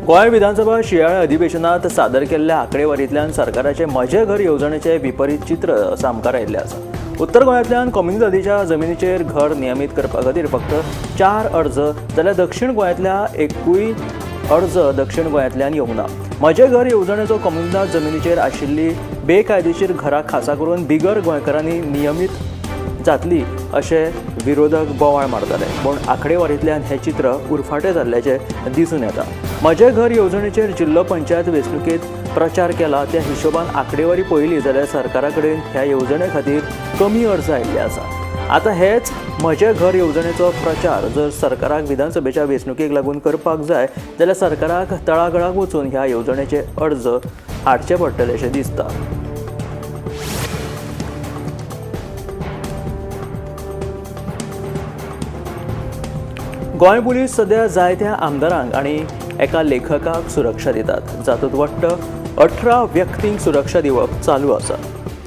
गोंय विधानसभा शिंयाळ्या अधिवेशनात सादर केल्ल्या आंकडेवारींतल्यान सरकाराचे म्हजें घर येवजणेचें विपरीत चित्र सामकार आयिल्लें आसा. उत्तर गोंयांतल्यान कोमुनिदादीच्या जमिनीचेर घर नियमीत करपा खातीर फक्त 4 अर्ज जाल्यार दक्षिण गोंयांतल्या एकूय अर्ज दक्षिण गोंयांतल्यान येवंक ना. म्हजें घर येवजणेचो कोमुनिदाद जमिनीचेर आशिल्ली बेकायदेशीर घरां खासा करून बिगर गोंयकारांनी नियमीत जातली अशें विरोधक बोवाळ मारताले, पूण आंकडेवारींतल्यान हें चित्र उरफाटें जाल्ल्याचें दिसून येता. म्हजें घर येवजणेचेर जिल्लो पंचायत वेंचणुकेंत प्रचार केला त्या हिशोबान आंकडेवारी पळयली जाल्यार सरकारा कडेन ह्या येवजणे खातीर कमी अर्ज आयिल्ले आसा. आतां हेच म्हजें घर येवजणेचो प्रचार जर सरकाराक विधानसभेच्या वेंचणुकेक लागून करपाक जाय जाल्यार सरकाराक तळागाळाक वचून ह्या येवजणेचे अर्ज हाडचे पडटले अशें दिसता. गोंय पुलीस सद्या जायत्या आमदारांक आनी एका लेखकाक सुरक्षा दितात, जातूंत वट्ट 18 व्यक्तींक सुरक्षा दिवप चालू आसा.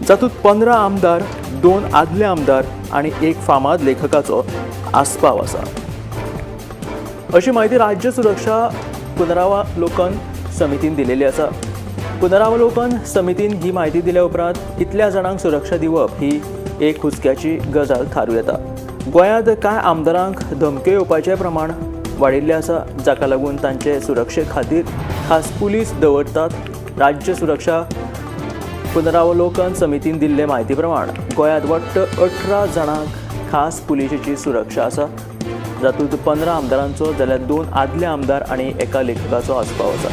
जातूंत 15 आमदार, 2 आदले आमदार आनी 1 फामाद लेखकाचो आस्पाव आसा, अशी म्हायती राज्य सुरक्षा पुनरावलोकन समितीन दिलेली आसा. पुनरावलोकन समितीन ही म्हायती दिल्या उपरांत इतल्या जाणांक सुरक्षा दिवप ही एक हुस्क्याची गजाल थारूं येता. गोंयांत कांय आमदारांक धमक्यो येवपाचें प्रमाण वाडिल्लें आसा, जाका लागून तांचे सुरक्षे खातीर खास पुलीस दवरतात. राज्य सुरक्षा पुनरावलोकन समितीन दिल्ले म्हायती प्रमाण गोंयांत वट्ट 18 जाणांक खास पुलिशेची सुरक्षा आसा, जातूंत 15 आमदारांचो जाल्यार 2 आदले आमदार आनी एका लेखकाचो आस्पाव आसा.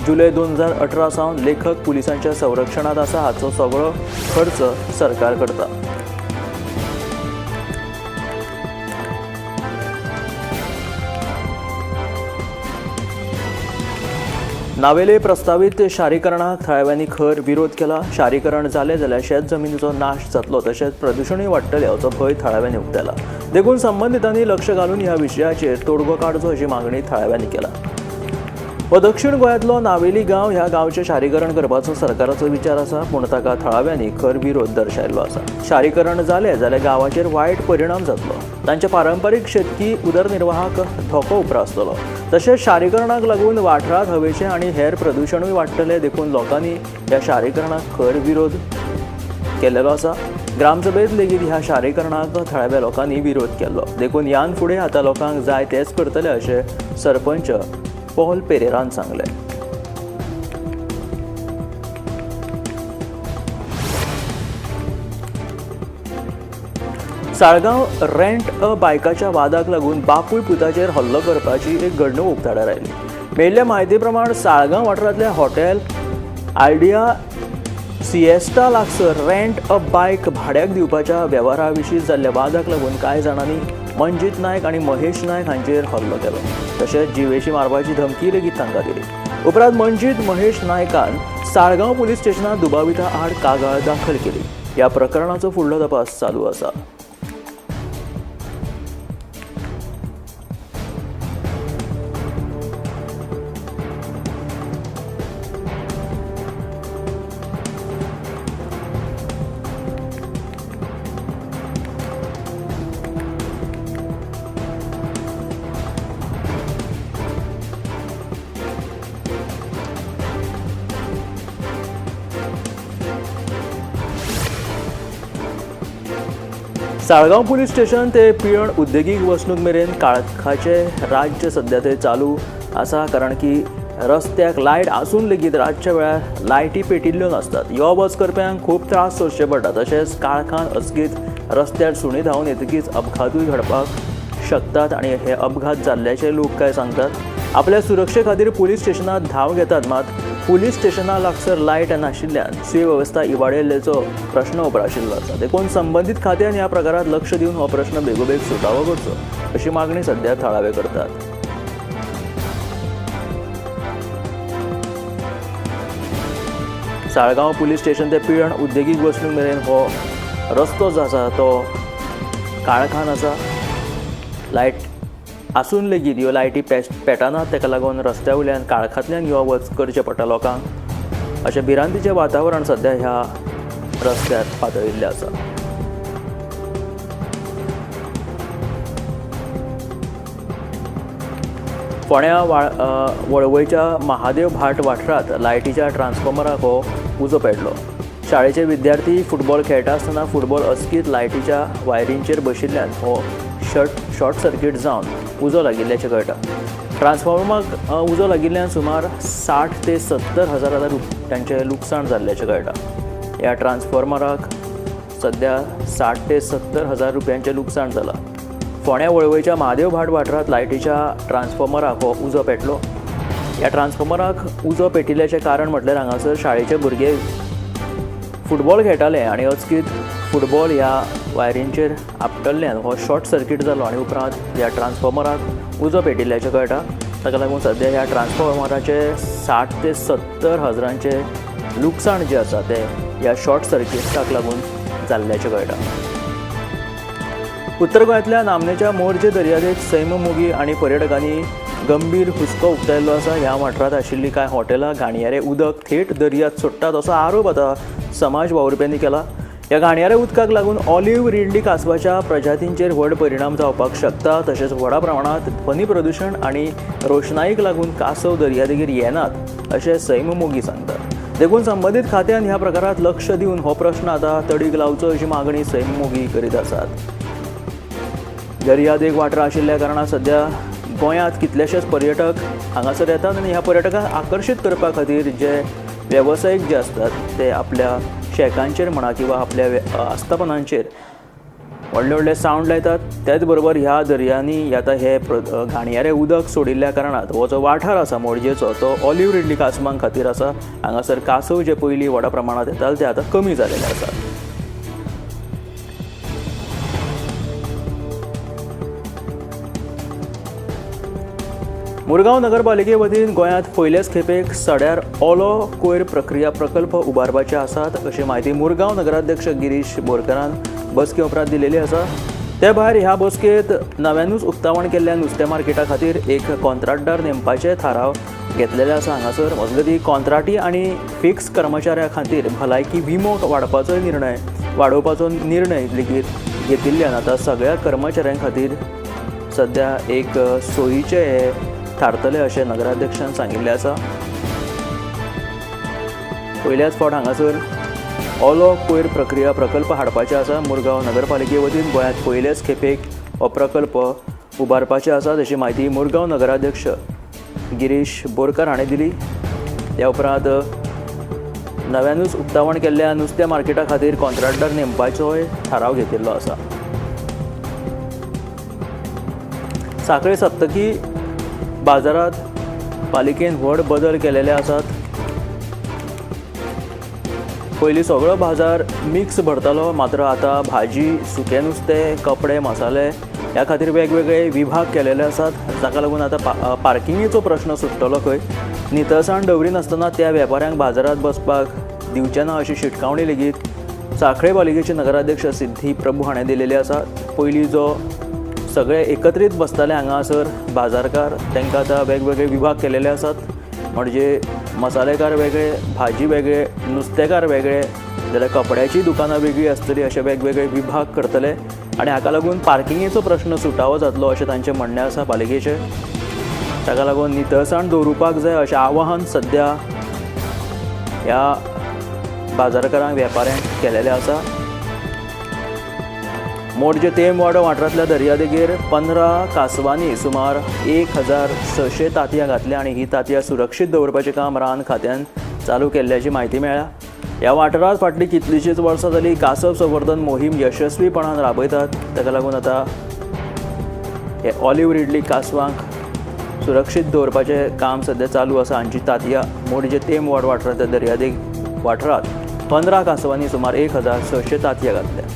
जुलय 2018 सावन लेखक पुलिसांच्या संरक्षणांत आसा, हाचो सगळो खर्च सरकार करता. नावेले प्रस्तावीत शारीकरणाक थळाव्यांनी खर विरोध केला. शारीकरण जालें जाल्यार शेत जमिनीचो नाश जातलो, तशेंच प्रदुशणूय वाडटलें असो भंय थळाव्यांनी उक्तायला. देखून संबंदितांनी लक्ष घालून ह्या विशयाचेर तोडगो काडचो अशी मागणी थळाव्यांनी केला. हो दक्षिण गोंयांतलो नावेली गांव. ह्या गांवचें शारीकरण करपाचो सरकाराचो विचार आसा, पूण ताका थळाव्यांनी खर विरोध दर्शायल्लो आसा. शारीकरण जालें जाल्यार गांवाचेर वायट परिणाम जातलो, तांच्या पारंपारीक शेतकी उदरनिर्वाहाक धोको उप्रासतलो, तशेंच शारीकरणाक लागून वाठारांत हवेचें आनी हेर प्रदुशणूय वाडटलें. देखून लोकांनी ह्या शारीकरणाक खर विरोध केल्लो आसा. ग्रामसभेंत लेगीत ह्या शारीकरणाक थळाव्या लोकांनी विरोध केल्लो. देखून ह्यान फुडें आतां लोकांक जाय तेंच करतले अशें सरपंच पॉल पेरेरान सांगलें. साळगांव रेंट अ बायकाच्या वादाक लागून बापूय पुताचेर हल्लो करपाची एक घडणूक उक्ताडार आयली. मेळिल्ल्या म्हायती प्रमाण साळगांव वाठारांतल्या हॉटेल आयडिया सिएस्टा लागसर रेंट अ बायक भाड्याक दिवपाच्या वेव्हारा विशीं जाल्ल्या वादाक लागून कांय जाणांनी मंजीत नायक आनी महेश नायक हांचेर हल्लो केलो, तशेंच जिवेशी मारपाची धमकी लेगीत तांकां दिली. उपरांत मंजीत महेश नायकान साळगांव पुलीस स्टेशनांत दुबाविता आड कागाळ दाखल केली. ह्या प्रकरणाचो फुडलो तपास चालू आसा. साळगांव पुलीस स्टेशन ते पिळण उद्देगीक वसणूक मेरेन काळखाचें राज्य सद्या थंय चालू आसा, कारण की रस्त्याक लायट आसून लेगीत रातच्या वेळार लायटी पेटिल्ल्यो नासतात. यो वच करप्यांक खूब त्रास सोंसचे पडटा. तशेंच काळखान अचकीत रस्त्यार सुणी धांवन येतकीच अपघातूय घडपाक शकतात आनी हे अपघात जाल्ल्याचे लोक काय सांगतात. आपल्या सुरक्षे खातीर पुलीस स्टेशनात धांव घेतात, मात पुलीस स्टेशना लागसर लायट नाशिल्ल्यान सुवेवस्था इबाडिल्ल्याचो प्रश्न उप्राशिल्लो आसा. देखून संबंदीत खात्यान ह्या प्रकारात लक्ष दिवन हो प्रश्न बेगोबेग सुटावो करचो अशी मागणी सध्या थळावे करतात. साळगांव पुलीस स्टेशन ते पिळण उद्देगीक वसणूक मेरेन हो रस्तो जो आसा तो काळखान आसा. लायट आसून लेगीत ह्यो लायटी पेटनात, ताका लागून रस्त्या वयल्यान काळखांतल्यान यो वच करचें पडटा लोकांक. अशें भिरांतीचें वातावरण सद्या ह्या रस्त्यार पातळिल्लें आसा. फोंड्या वळवयच्या महादेव भाट वाठारांत लायटीच्या ट्रान्सफॉर्मराक हो उजो पेटलो. शाळेचे विद्यार्थी फुटबॉल खेळटा आसतना फुटबॉल अचकीत लायटीच्या वायरींचेर बशिल्ल्यान हो शॉर्ट सर्कीट जावन उजो लागिल्ल्याचें कळटा. ट्रान्सफॉर्मराक उजो लागिल्ल्यान सुमार 60 ते 70 हजार रुपयांचें लुकसाण जाल्ल्याचें कळटा. ह्या ट्रान्सफॉर्मराक सद्या 60 ते 70 हजार रुपयांचें लुकसाण जालां. फोंड्या वळवयच्या महादेव भाट वाठारांत लायटीच्या ट्रान्सफॉर्मराक हो उजो पेटलो. ह्या ट्रान्सफॉर्मराक उजो पेटिल्ल्याचें कारण म्हटल्यार हांगासर शाळेचे भुरगे फुटबॉल खेळटाले आनी अचकीत फुटबॉल ह्या वायरींचेर आपटल्ल्यान हो शॉर्ट सर्कीट जालो आनी उपरांत ह्या ट्रान्सफॉर्मराक उजो पेटिल्ल्याचें कळटा. ताका लागून सद्या ह्या ट्रान्सफॉर्मराचें 60 ते 70 हजारांचें लुकसाण जें आसा तें ह्या शॉर्ट सर्किटाक लागून जाल्ल्याचें कळटा. उत्तर गोंयांतल्या नामनेच्या मोरजे दर्यादेग सैममोगी आनी पर्यटकांनी गंभीर हुस्को उक्तायल्लो आसा. ह्या वाठारांत आशिल्लीं कांय हॉटेलां घाणयारें उदक थेट दर्यांत सोडटात असो आरोप आतां समाज वावुरप्यांनी केला. ह्या घाणयाऱ्या उदकाक लागून ऑलिव्ह रिडली कासवाच्या प्रजातींचेर व्हड परिणाम जावपाक शकता. तशेंच व्हडा प्रमाणांत ध्वनी प्रदुशण आनी रोशणाईक लागून कासव दर्यादेगेर येनात अशें सैममोगी सांगतात. देखून संबंदीत खात्यान ह्या प्रकारांत लक्ष दिवन हो प्रश्न आतां तडीक लावचो अशी मागणी सैममोगी करीत आसात. दर्यादेग वाठार आशिल्ल्या कारणान सद्या गोंयांत कितलेशेच पर्यटक हांगासर येतात आनी ह्या पर्यटकांक आकर्शीत करपा खातीर जे वेवसायीक जे आसतात ते आपल्या शॅकांचेर म्हणा किंवा आपल्या आस्थापनांचेर व्हडले व्हडले सावंड लायतात. त्याच बरोबर ह्या दर्यांनी आतां हे घाणयारें उदक सोडिल्ल्या कारणान हो जो वाठार आसा मोरजेचो तो ऑलिव्ह रिडली कासवां खातीर आसा. हांगासर कासव जे पयलीं व्हडा प्रमाणांत येताले ते आतां कमी जालेले आसात. मुरगांव नगरपालिके वतीन गोंयांत पयलेच खेपेक सड्यार ओलो कोयर प्रक्रिया प्रकल्प उबारपाचे आसात अशी म्हायती मुरगांव नगराध्यक्ष गिरीश बोरकरान बसके उपरांत दिलेली आसा. ते भायर ह्या बसकेंत नव्यानूच उक्तावण केल्ल्या नुस्तें मार्केटा खातीर एक कॉन्ट्रॅक्टदार नेमपाचे थाराव घेतलेले आसा. हांगासर मजगतीं कॉन्ट्राटी आनी फिक्स कर्मचाऱ्यां खातीर भलायकी विमो वाडोवपाचो निर्णय लेगीत घेतिल्ल्यान आतां सगळ्या कर्मचाऱ्यां खातीर सद्या एक सोयीचें हें थारतलें अशें नगराध्यक्षान सांगिल्लें आसा. पयल्याच फावट हांगासर ओलो कोयर प्रक्रिया प्रकल्प हाडपाचे आसा. मुरगांव नगरपालिके वतीन गोंयांत पयलेच खेपेक हो प्रकल्प उबारपाचे आसा अशी म्हायती मुरगांव नगराध्यक्ष गिरीश बोरकर हाणें दिली. त्या उपरांत नव्यानूच उक्तावण केल्ल्या नुस्त्या मार्केटा खातीर कॉन्ट्रॅक्टर नेमपाचोय थाराव घेतिल्लो आसा. साखळे सप्तकी बाजारात पालिकेन व्हड बदल केलेले आसात. पयलीं सगळो बाजार मिक्स भरतालो, मात्र आतां भाजी, सुकें नुस्तें, कपडे, मसाले ह्या खातीर वेगवेगळे विभाग केलेले आसात. ताका लागून आतां पार्किंगेचो प्रश्न सुट्टलो खंय. नितळसाण दवरिनासतना त्या वेपाऱ्यांक बाजारांत बसपाक दिवचे ना अशी शिटकावणी लेगीत साखळे पालिकेचे नगराध्यक्ष सिद्धी प्रभू हाणें दिलेली आसा. पयलीं जो सगळे एकत्रीत बसताले हांगासर बाजारकार तांकां आतां वेगवेगळे विभाग केलेले आसात. म्हणजे मसालेकार वेगळे, भाजी वेगळे, नुस्तेकार वेगळे, जाल्यार कपड्याची दुकानां वेगळीं आसतली अशे वेगवेगळे विभाग करतले आनी हाका लागून पार्किंगेचो प्रश्न सुटावो जातलो अशें तांचें म्हणणें आसा पालिकेचें. ताका लागून नितळसाण दवरुपाक जाय अशें आवाहन सद्या ह्या बाजारकारांक, वेपाऱ्यांक केलेलें आसा. मोरजे तेमवाडो वाठारांतल्या दर्यादेगेर 15 कासवांनी सुमार 1600 तांतयां घातल्या आनी ही तांतयां सुरक्षीत दवरपाचें काम रान खात्यान चालू केल्ल्याची म्हायती मेळ्ळ्या. ह्या वाठारांत फाटलीं कितलींशींच वर्सां जालीं कासव संवर्धन मोहीम यशस्वीपणान राबयतात. ताका लागून आतां हे ऑलिव्ह रिडली कासवांक सुरक्षीत दवरपाचें काम सद्या चालू आसा. हांची तांतयां मोरजे तेमवाड वाठारांतल्या दर्यादेग वाठारांत 15 कासवांनी सुमार 1600 तांतयां घातल्या.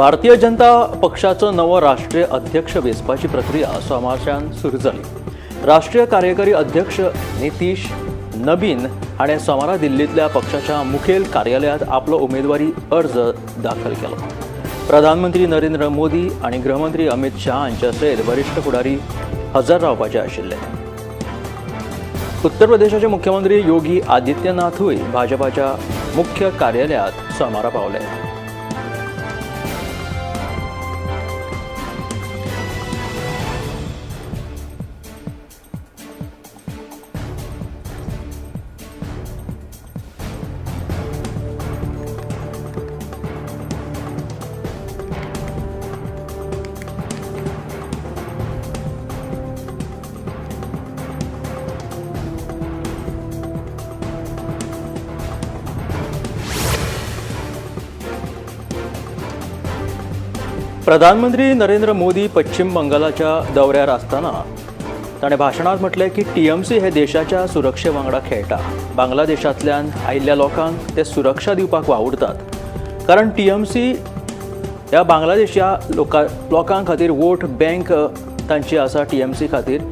भारतीय जनता पक्षाचो नवो राष्ट्रीय अध्यक्ष वेंचपाची प्रक्रिया सोमारच्यान सुरू जाली. राष्ट्रीय कार्यकारी अध्यक्ष नितीश नबीन हाणें सोमारा दिल्लींतल्या पक्षाच्या मुखेल कार्यालयांत आपलो उमेदवारी अर्ज दाखल केलो. प्रधानमंत्री नरेंद्र मोदी आनी गृहमंत्री अमित शाह हांच्या सयत वरिश्ठ फुडारी हजर रावपाचे आशिल्ले. उत्तर प्रदेशाचे मुख्यमंत्री योगी आदित्यनाथूय भाजपाच्या मुख्य कार्यालयांत सोमारा पावले. प्रधानमंत्री नरेंद्र मोदी पश्चिम बंगालाच्या दौऱ्यार आसतना ताणें भाशणांत म्हटलें की टीएमसी हे देशाच्या सुरक्षे वांगडा खेळटा. बांगलादेशांतल्यान आयिल्ल्या लोकांक ते सुरक्षा दिवपाक वावुरतात, कारण टीएमसी ह्या बांगलादेशा लोकां खातीर वोट बँक तांची आसा. टीएमसी खातीर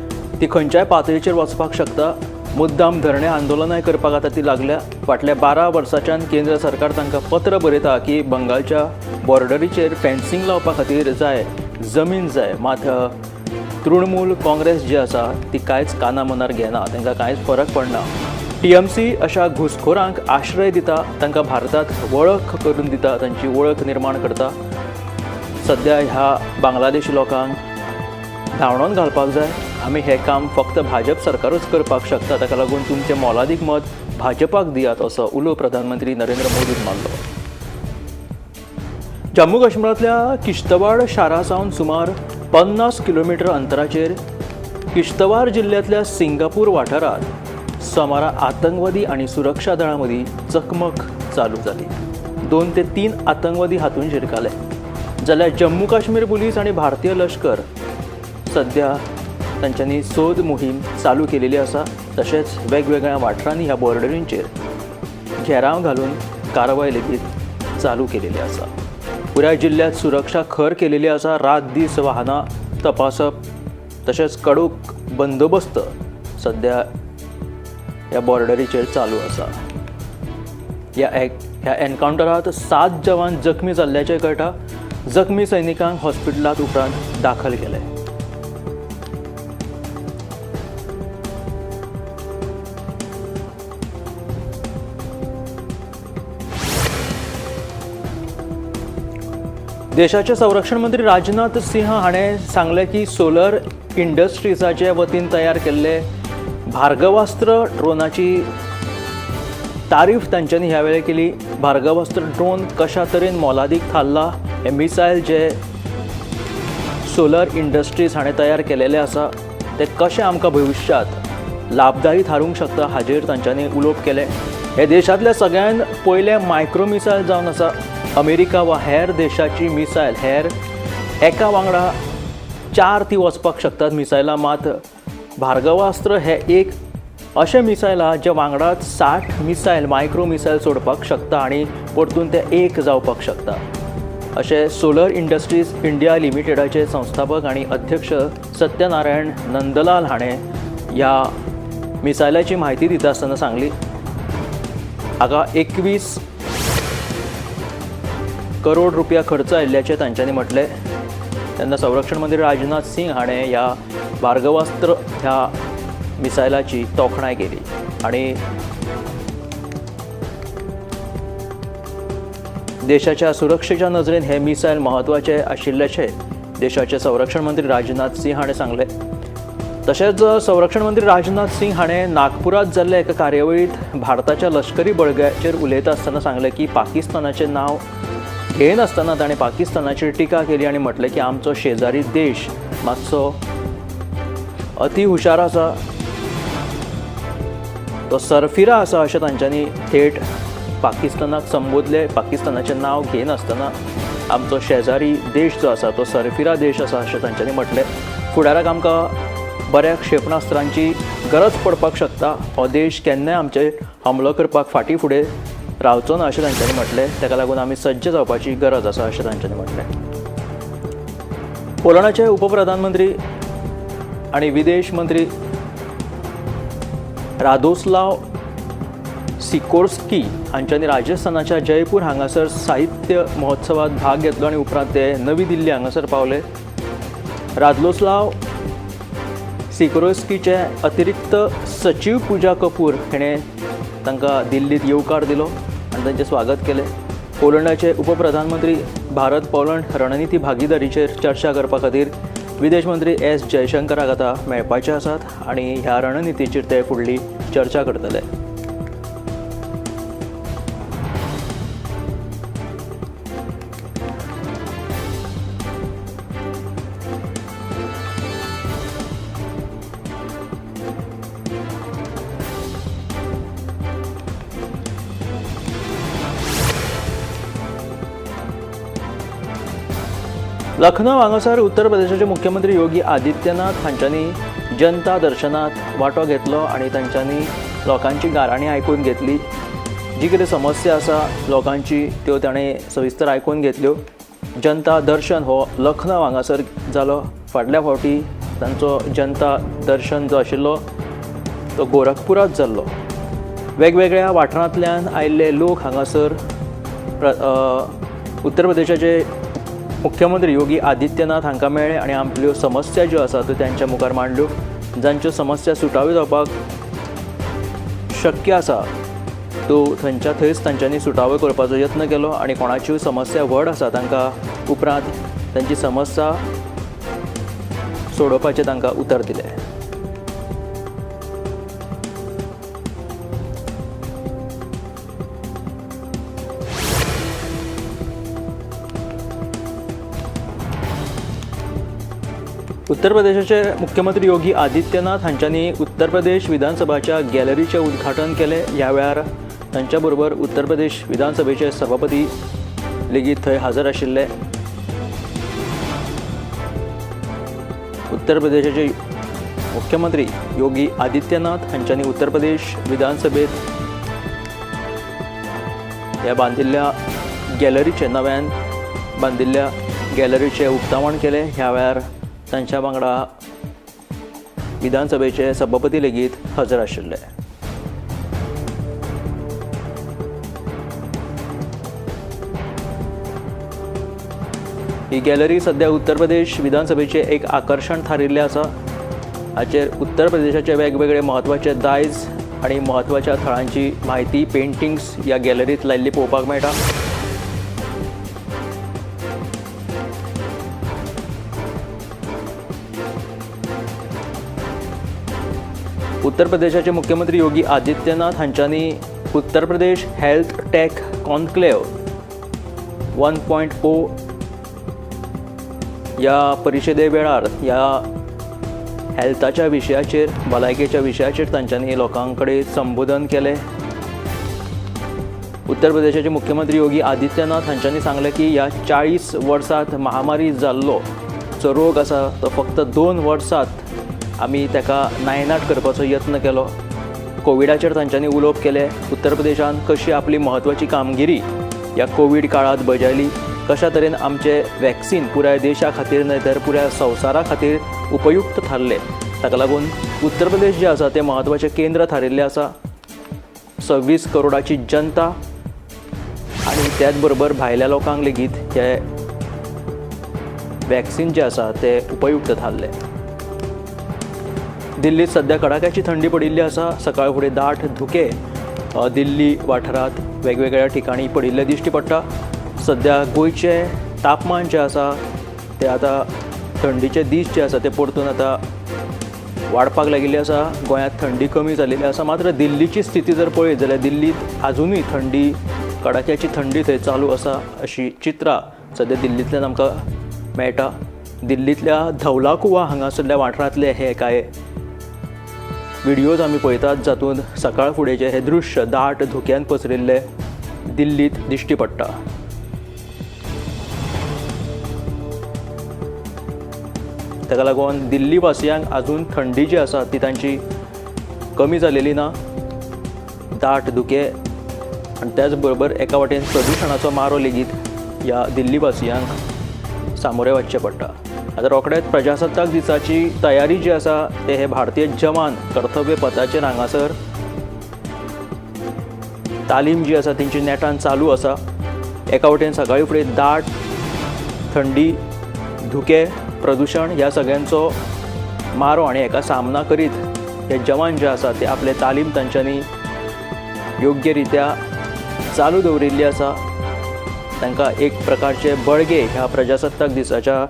ती खंयच्याय पातळीचेर वचपाक शकता. मुद्दाम धरणे आंदोलनाय करपाक आतां ती लागल्या. फाटल्या 12 वर्सांच्यान केंद्र सरकार तांकां पत्र बरयता की बंगालच्या बॉर्डरीचेर फेन्सिंग लावपा खातीर जाय जमीन जाय, मात तृणमूल काँग्रेस जी आसा ती कांयच काना मनार घेना, तांकां कांयच फरक पडना. टीएमसी अशा घुसखोरांक आश्रय दिता, तांकां भारतांत वळख करून दिता, तांची वळख निर्माण करता. सद्या ह्या बांगलादेशी लोकांक धांवडोवन घालपाक जाय. आमी हें काम फक्त भाजप सरकारूच करपाक शकता, ताका लागून तुमचें मोलादीक मत भाजपाक दियात असो उलो प्रधानमंत्री नरेंद्र मोदीन मारलो. जम्मू काश्मीरांतल्या किश्तवाड शारा सावन सुमार 50 किलोमिटर अंतराचेर किश्तवार जिल्ल्यांतल्या सिंगापूर वाठारांत सोमारा आतंकवादी आनी सुरक्षा दळां मदीं चकमक चालू जाली. 2 ते 3 आतंकवादी हातूंत शिरकाले. जाल्यार जम्मू काश्मीर पुलीस आनी भारतीय लश्कर सद्या तांच्यांनी सोद मोहीम चालू केलेली आसा. तशेंच वेगवेगळ्या वाठारांनी ह्या बॉर्डरींचेर घेराव घालून कारवाय लेगीत चालू केलेली आसा. पुराय जिल्ल्यांत सुरक्षा खर केलेली आसा. रात दीस वाहनां तपासप तशेंच कडक बंदोबस्त सद्या ह्या बॉर्डरीचेर चालू आसा. ह्या एनकावंटरांत 7 जवान जखमी जाल्ल्याचें कळटा. जखमी सैनिकांक हॉस्पिटलांत उपरांत दाखल केले. देशाचे संरक्षण मंत्री राजनाथ सिंह हाणें सांगलें की सोलर इंडस्ट्रीजाचे वतीन तयार केल्ले भार्गवास्त्र ड्रोनाची तारीफ तांच्यांनी ह्या वेळार केली. भार्गवास्त्र ड्रोन कशा तरेन मोलादीक थारला, हे मिसायल जे सोलर इंडस्ट्रीज हाणें तयार केलेले आसा ते कशें आमकां भविश्यांत लाभदायी थारूंक शकता हाजेर तांच्यांनी उलोवप केलें. हे देशांतल्या सगळ्यान पयलें मायक्रो मिसायल जावन आसा. अमेरिका वा हेर देशाची मिसायल हेर एका वांगडा 4 ती वचपाक शकतात मिसायलां, मात भार्गवास्त्र हे एक अशें मिसायल आहा जे वांगडाच 60 मिसायल मायक्रो मिसायल सोडपाक शकता आनी परतून ते एक जावपाक शकता, अशें सोलर इंडस्ट्रीज इंडिया लिमिटेडाचे संस्थापक आनी अध्यक्ष सत्यनारायण नंदलाल हाणें ह्या मिसायलाची म्हायती दिता आसतना सांगली. हाका 21 करोड रुपया खर्च आयिल्ल्याचें तांच्यांनी म्हटलें. तेन्ना संरक्षण मंत्री राजनाथ सिंह हाणें ह्या भार्गवास्त्र ह्या मिसायलाची तोखणाय केली आनी देशाच्या सुरक्षेच्या नजरेन हे मिसायल म्हत्वाचे आशिल्ल्याचें देशाचे संरक्षण मंत्री राजनाथ सिंह हाणें सांगलें. तशेंच संरक्षण मंत्री राजनाथ सिंह हाणें नागपुरांत जाल्ल्या एका कार्यावळींत भारताच्या लश्करी बळग्याचेर उलयता आसतना सांगलें की पाकिस्तानाचें नांव घेयनासतना ताणें पाकिस्तानाचेर टिका केली आनी म्हटलें की आमचो शेजारी देश मातसो अति हुशार आसा, तो सरफिरा आसा अशें तांच्यांनी थेट पाकिस्तानाक संबोधलें. पाकिस्तानाचें नांव घेयनासतना आमचो शेजारी देश जो आसा तो सरफिरा देश आसा अशें तांच्यांनी म्हटलें. फुडाराक आमकां बऱ्या क्षेपणास्त्रांची गरज पडपाक शकता. हो देश केन्नाय आमचेर हमलो करपाक फाटीं फुडें रावचो ना अशें तांच्यांनी म्हटलें. ताका लागून आमी सज्ज जावपाची गरज आसा अशें तांच्यांनी म्हटलें. पोलंडाचे उपप्रधानमंत्री आनी विदेश मंत्री रादोस्लाव सिकोर्स्की हांच्यांनी राजस्थानाच्या जयपूर हांगासर साहित्य महोत्सवात भाग घेतलो आनी उपरांत ते नवी दिल्ली हांगासर पावले. रादोस्लाव सिकोर्स्कीचे अतिरिक्त सचीव पूजा कपूर हिणें तांकां दिल्लीत येवकार दिलो आनी तांचें स्वागत केलें. पोलंडाचे उपप्रधानमंत्री भारत पोलंड रणनिती भागीदारीचेर चर्चा करपा खातीर विदेश मंत्री एस जयशंकराक आतां मेळपाचे आसात आनी ह्या रणनितीचेर ते फुडली चर्चा करतले. लखनौ हांगासर उत्तर प्रदेशाचे मुख्यमंत्री योगी आदित्यनाथ हांच्यांनी जनता दर्शनात वांटो घेतलो आनी तांच्यांनी लोकांची गाराणी आयकून घेतली. जी कितें समस्या आसा लोकांची त्यो ताणें सविस्तर आयकून घेतल्यो. जनता दर्शन हो लखनौ हांगासर जालो. फाटल्या फावटी तांचो जनता दर्शन जो आशिल्लो तो गोरखपुरांत जाल्लो. वेगवेगळ्या वाठारांतल्यान आयिल्ले लोक हांगासर उत्तर प्रदेशाचे मुख्यमंत्री योगी आदित्यनाथ हांकां मेळ्ळे आनी आपल्यो समस्या ज्यो आसा त्यो तांच्या मुखार मांडल्यो. जांच्यो समस्या सुटाव्यो जावपाक शक्य आसा त्यो थंयच्या थंयच तांच्यांनी सुटाव्यो करपाचो यत्न केलो आनी कोणाच्यो समस्या व्हड आसा तांकां उपरांत तांची समस्या सोडोवपाचें तांकां उतर दिलें. उत्तर प्रदेशाचे मुख्यमंत्री योगी आदित्यनाथ हांच्यांनी उत्तर प्रदेश विधानसभाच्या गॅलरीचें उद्घाटन केलें. ह्या वेळार तांच्या बरोबर उत्तर प्रदेश विधानसभेचे सभापती लेगीत थंय हजर आशिल्ले. उत्तर प्रदेशाचे मुख्यमंत्री योगी आदित्यनाथ हांच्यांनी उत्तर प्रदेश विधानसभेत ह्या बांदिल्ल्या गॅलरीचें नव्यान बांदिल्ल्या गॅलरीचें उक्तावण केलें. ह्या वेळार तांच्या वांगडा विधानसभेचे सभापती लेगीत हजर आशिल्ले. ही गॅलरी सध्या उत्तर प्रदेश विधानसभेचें एक आकर्शण थारिल्लें आसा. हाचेर उत्तर प्रदेशाचे वेगवेगळे म्हत्वाचे दायज आनी म्हत्वाच्या थळांची म्हायती पेंटिंग्स ह्या गॅलरींत लायिल्ली पळोवपाक मेळटा. उत्तर प्रदेशाचे मुख्यमंत्री Yogi Adityanath हांच्यांनी Uttar Pradesh health tech conclave 1.0 ह्या परिशदे वेळार ह्या हेल्थाच्या विशयाचेर भलायकेच्या विशयाचेर तांच्यांनी लोकां कडेन संबोधन केलें. उत्तर प्रदेशाचे मुख्यमंत्री योगी आदित्यनाथ हांच्यांनी सांगलें की ह्या 40 वर्सांत महामारी जाल्लो जो रोग आसा तो फक्त 2 वर्सांत आमी ताका नायनाट करपाचो यत्न केलो. कोविडाचेर तांच्यांनी उलोवप केलें. उत्तर प्रदेशान कशी आपली म्हत्वाची कामगिरी ह्या कोवीड काळांत बजायली, कशा तरेन आमचें वॅक्सिन पुराय देशा खातीर न्हय तर पुराय संवसारा खातीर उपयुक्त थारलें. ताका लागून उत्तर प्रदेश जें आसा तें म्हत्वाचें केंद्र थारिल्लें आसा. 26 करोडाची जनता आनी त्याच बरोबर भायल्या लोकांक लेगीत हे वॅक्सिन जें आसा तें उपयुक्त थारलें. दिल्लीत सध्या कडाक्याची थंडी पडिल्ली आसा. सकाळ फुडें दाट धुके दिल्ली वाठारांत वेगवेगळ्या ठिकाणी पडिल्ले दिश्टी पडटा. सध्या गोंयचें तापमान जें आसा तें आतां थंडीचे दीस जे आसा ते परतून आतां वाडपाक लागिल्ले आसा. गोंयांत थंडी कमी जाल्ली आसा. मात्र दिल्लीची स्थिती जर पळयत जाल्यार दिल्लीत आजुनूय थंडी कडाक्याची थंडी थंय चालू आसा अशी चित्रां सध्या दिल्लींतल्यान आमकां मेळटा. दिल्लींतल्या धौलाकुवा हांगासरल्या वाठारांतले हे कांय व्हिडियोज आमी पळयतात जातूंत सकाळ फुडेंचें हें दृश्य दाट धुक्यान पसरिल्लें दिल्लींत दिश्टी पडटा. ताका लागून दिल्ली वासियांक आजून थंडी जी आसा ती तांची कमी जालेली ना. दाट धुके आनी त्याच बरोबर एका वाटेन प्रदुशणाचो मारो लेगीत ह्या दिल्लीवासियांक सामोरे वचचें पडटा. आतां रोखडेच प्रजासत्ताक दिसाची तयारी जी आसा ते हे भारतीय जवान कर्तव्य पथाचेर हांगासर तालीम जी आसा तेंची नेटान चालू आसा. एका वटेन सकाळी फुडें दाट थंडी, धुकें, प्रदुशण ह्या सगळ्यांचो मारो आनी हेका सामना करीत हे जवान जे आसा ते आपले तालीम तांच्यांनी योग्य रित्या चालू दवरिल्ली आसा. तांकां एक प्रकारचे बळगे ह्या प्रजासत्ताक दिसाच्या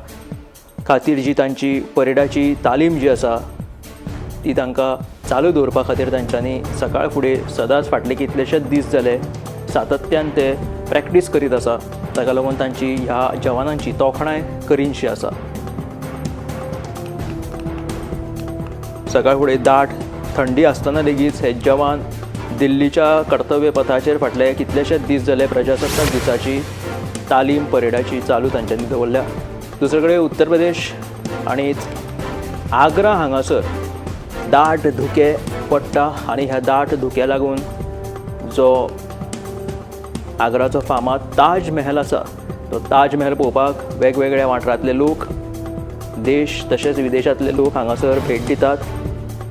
खातीर जी तांची परेडाची तालीम जी आसा ती तांकां चालू दवरपा खातीर तांच्यांनी सकाळ फुडें सदांच फाटले कितलेशेच दीस जाले सातत्यान ते प्रॅक्टीस करीत आसा. ताका लागून तांची ह्या जवानांची तोखणाय करीनशी आसा. सकाळ फुडें दाट थंडी आसतना लेगीत हे जवान दिल्लीच्या कर्तव्य पथाचेर फाटले कितलेशेच दीस जाले प्रजासत्ताक दिसाची तालीम परेडाची चालू तांच्यांनी दवरल्या. दुसरे कडेन उत्तर प्रदेश आनी आग्रा हांगासर दाट धुकें पडटा आनी ह्या दाट धुक्या लागून जो आग्राचो फामाद ताज महल आसा तो ताज महल पळोवपाक वेगवेगळ्या वाठारांतले लोक, देश तशेंच विदेशांतले लोक हांगासर भेट दितात.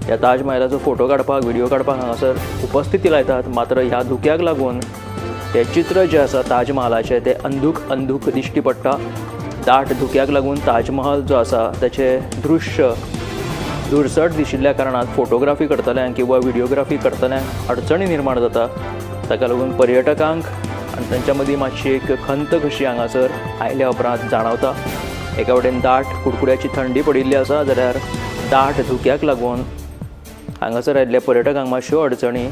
ह्या ताज महलाचो फोटो काडपाक, व्हिडियो काडपाक हांगासर उपस्थिती लायतात. मात्र ह्या धुक्याक लागून तें चित्र जें आसा ताज महालाचें तें अंधूक अंधूक दिश्टी पडटा. दाट धुक्याक लागून ताजमहल जो आसा ताचें दृश्य धुरसट दिशिल्ल्या कारणान फोटोग्राफी करतल्यांक किंवा व्हिडियोग्राफी करतल्यांक अडचणी निर्माण जाता. ताका लागून पर्यटकांक आनी तांच्या मदीं मातशी एक खंत कशी हांगासर आयल्या उपरांत जाणवता. एका वटेन दाट कुडकुड्याची थंडी पडिल्ली आसा जाल्यार दाट धुक्याक लागून हांगासर आयिल्ल्या पर्यटकांक मातश्यो अडचणी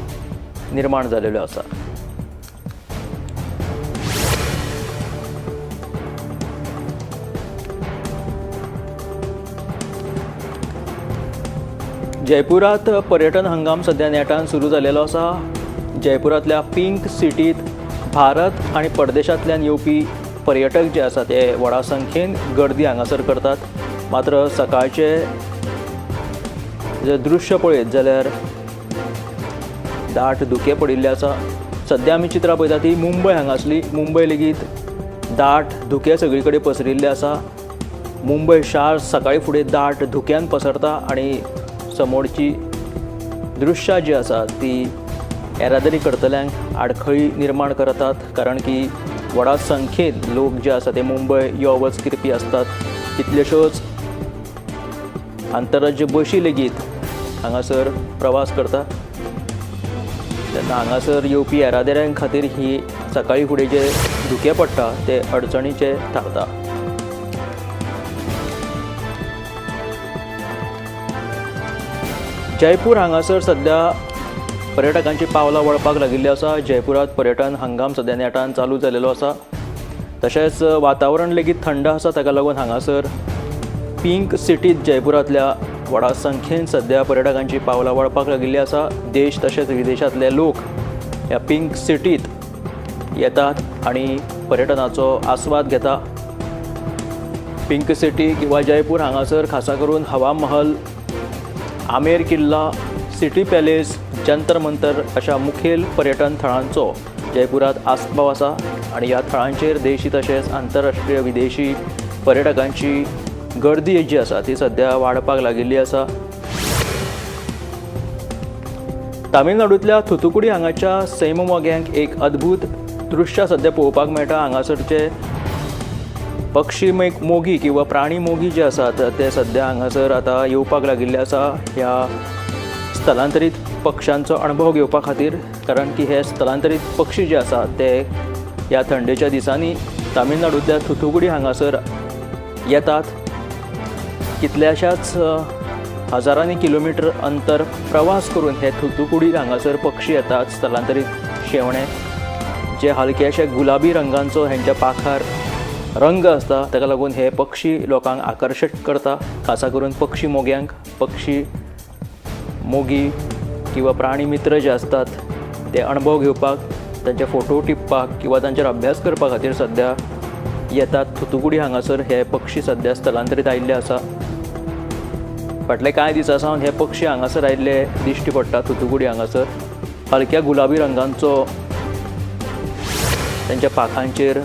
निर्माण जालेल्यो आसा. जयपुरात पर्यटन हंगाम सध्या नेटान सुरू जालेलो आसा. जयपुरांतल्या पिंक सिटीत भारत आनी परदेशांतल्यान येवपी पर्यटक जे आसा ते व्हडा संख्येन गर्दी हांगासर करतात. मात्र सकाळचे जे दृश्य पळयत जाल्यार दाट धुकें पडिल्लें आसा. सद्या आमी चित्रां पळयता ती मुंबय हांगासली. मुंबय लेगीत दाट धुकें सगळी कडेन पसरिल्लें आसा. मुंबय शार सकाळी फुडें दाट धुक्यान पसरता आनी समोरची दृश्यां जी आसा ती येरादारी करतल्यांक आडखळी निर्माण करतात, कारण की व्हडा संख्येन लोक जे आसा ते मुंबय यो वच करपी आसतात. कितल्योश्योच आंतरराज्य बशी लेगीत हांगासर प्रवास करता. तेन्ना हांगासर येवपी येरादाऱ्यां खातीर ही सकाळी फुडें जे धुकें पडटा ते अडचणीचे थारता. जयपूर हांगासर सद्या पर्यटकांची पावलां वळपाक लागिल्ली आसा. जयपुरात पर्यटन हंगाम सद्या नेटान चालू जालेलो आसा. तशेंच वातावरण लेगीत थंड आसा, ताका लागून हांगासर पिंक सिटीत जयपुरांतल्या व्हडा संख्येन सद्या पर्यटकांची पावलां वळपाक लागिल्ली आसा. देश तशेंच विदेशांतले लोक ह्या पिंक सिटीत येतात आनी पर्यटनाचो आस्वाद घेता. पिंक सिटी किंवा जयपूर हांगासर खासा करून हवा महल, आमेर किल्ला, सिटी पॅलेस, जंतर मंतर अशा मुखेल पर्यटन थळांचो जयपुरात आस्पाव आसा आनी ह्या थळांचेर देशी तशेंच आंतरराष्ट्रीय विदेशी पर्यटकांची गर्दी जी आसा ती सद्या वाडपाक लागिल्ली आसा. तामिळनाडूंतल्या थुतुकुडी हांगाच्या सैम मोग्यांक एक अद्भूत दृश्य सद्या पळोवपाक मेळटा. हांगासरचे पक्षी मोगी किंवा प्राणी मोगी जे आसात ते सद्या हांगासर आतां येवपाक लागिल्ले आसा ह्या स्थलांतरीत पक्ष्यांचो अणभव घेवपा खातीर, कारण की हे स्थलांतरीत पक्षी जे आसात ते ह्या थंडेच्या दिसांनी तामिळनाडूंतल्या थुतुकुडी हांगासर येतात. कितल्याशाच हजारांनी किलोमिटर अंतर प्रवास करून हे थुतुकुडी हांगासर पक्षी येतात. स्थलांतरीत शेवणे जे हलकेशे गुलाबी रंगांचो हेंच्या पाखार रंग आसता, ताका लागून हे पक्षी लोकांक आकर्शीत करता. खासा करून पक्षी मोग्यांक, पक्षी मोगी किंवा प्राणी मित्र जे आसतात ते अणभव घेवपाक, तांचे फोटो टिपपाक किंवा तांचेर अभ्यास करपा खातीर सद्या येतात. थुतुकुडी हांगासर हे पक्षी सद्या स्थलांतरीत आयिल्ले आसा. फाटले कांय दिसां सावन हे पक्षी हांगासर आयिल्ले दिश्टी पडटा. थुतुकुडी हांगासर हलक्या गुलाबी रंगांचो तांच्या पाखांचेर.